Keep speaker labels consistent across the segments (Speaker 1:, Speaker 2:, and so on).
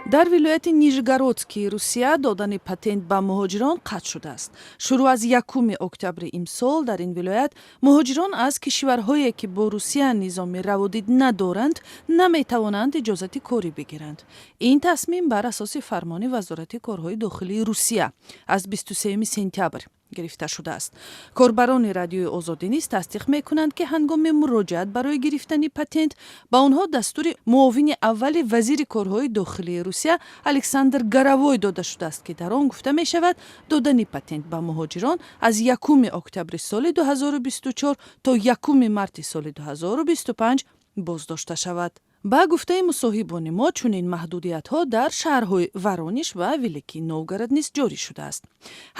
Speaker 1: Дар вилояти Нижегородскии Русия додани патент ба муҳоҷирон қатъ шудааст. Шурӯъ аз 1 октябри имсол дар ин вилоят муҳоҷирон аз кишварҳое, ки бо Русия низоми раводид надоранд, наметавонанд иҷозати корӣ бигиранд. Ин тасмим бар асоси фармони Вазорати корҳои дохилии Русия аз 23 сентябр гирифта шудааст. Корбарони Радиои Озодӣ низ тасдиқ мекунанд, ки ҳангоми муроҷиат барои гирифтани патент ба онҳо дастури муовини аввали вазири корҳои дохилии Русия Александр Горовой дода шудааст, ки дар он гуфта мешавад, додани патент ба муҳоҷирон аз 1 октябри соли 2024 то 1 марти соли 2025 боздошта шавад. Ба гуфтаи мусоҳибони мо, чунин маҳдудиятҳо дар шаҳрҳои Воронеж ва Великий Новгород низ ҷорӣ шудааст.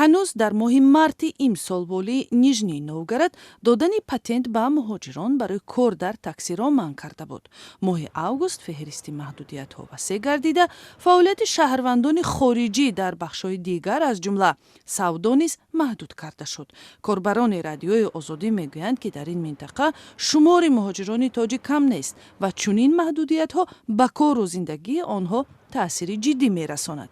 Speaker 1: Ҳанӯз дар моҳи марти имсол волии Нижний Новгород додани патент ба муҳоҷирон барои кор дар таксиро манъ карда буд. Моҳи август феҳристи маҳдудиятҳо васеъ гардида, фаъолияти шаҳрвандони хориҷӣ дар бахшҳои дигар, аз ҷумла савдо, низ маҳдуд карда шуд. Корбарони Радиои Озодӣ мегӯянд, ки дар ин минтақа шумори муҳоҷирони тоҷик кам нест ва чунин маҳдудиятҳо ба кору зиндагии онҳо таъсири ҷиддӣ мерасонад.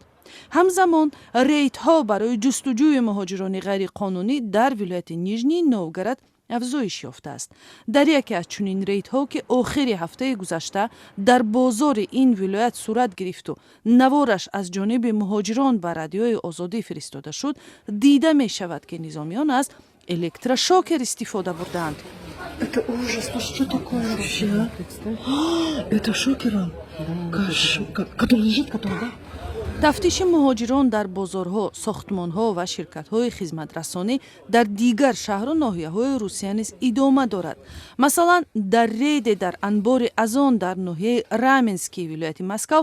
Speaker 1: Ҳамзамон рейдҳо барои ҷустуҷӯи муҳоҷирони ғайриқонунӣ дар вилояти Нижний Новгород афзоиш ёфтааст. Дар яке аз чунин рейдҳо, ки охири ҳафтаи гузашта дар бозори ин вилоят сурат гирифту навораш аз ҷониби муҳоҷирон ба Радиои Озодӣ фиристода шуд, дида мешавад, ки низомиён аз электрошокер истифода бурдаанд.
Speaker 2: Это ужас, ну что такое вообще, а? Это шокером? Который лежит, который, да?
Speaker 1: Тафтиши муҳоҷирон дар бозорҳо, сохтмонҳо ва ширкатҳои хизматрасонӣ дар дигар шаҳру ноҳияҳои Русия низ идома дорад. Масалан, дар рейде дар анбори Озон дар ноҳияи Раменскии вилояти Москав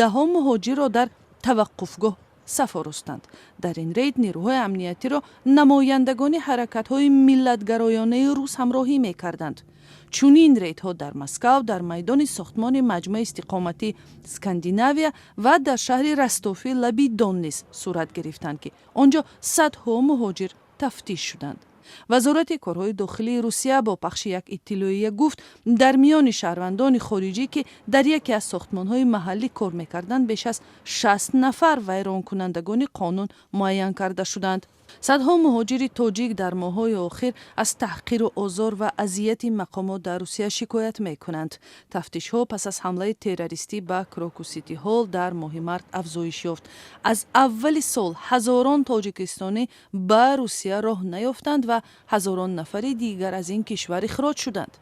Speaker 1: даҳо муҳоҷирро дар таваққуфгоҳ саф оростанд. Дар ин рейд нерӯҳои амниятиро намояндагони ҳаракатҳои миллатгароёнаи рус ҳамроҳӣ мекарданд. Чунин рейдҳо дар Москав, дар майдони сохтмони маҷмӯаи истиқоматӣ Скандинавия ва дар шаҳри Ростови лаби Дон низ сурат гирифтанд, ки он ҷо садҳо муҳоҷир тафтиш шуданд. Вазорати корҳои дохилии Русия бо пахши як иттилоия гуфт, дар миёни шаҳрвандони хориҷӣ, ки дар яке аз сохтмонҳои маҳаллӣ кор мекарданд, беш аз 60 нафар вайронкунандагони қонун муайян карда шуданд. Садҳо муҳоҷири тоҷик дар моҳҳои охир аз таҳқиру озор ва азияти мақомот дар Русия шикоят мекунанд. Тафтишҳо пас аз ҳамлаи террористӣ ба Крокус Сити Ҳолл дар моҳи март афзоиш ёфт. Аз аввали сол ҳазорон тоҷикистонӣ ба Русия роҳ наёфтанд ва ҳазорон нафари дигар аз ин кишвар ихроҷ шуданд.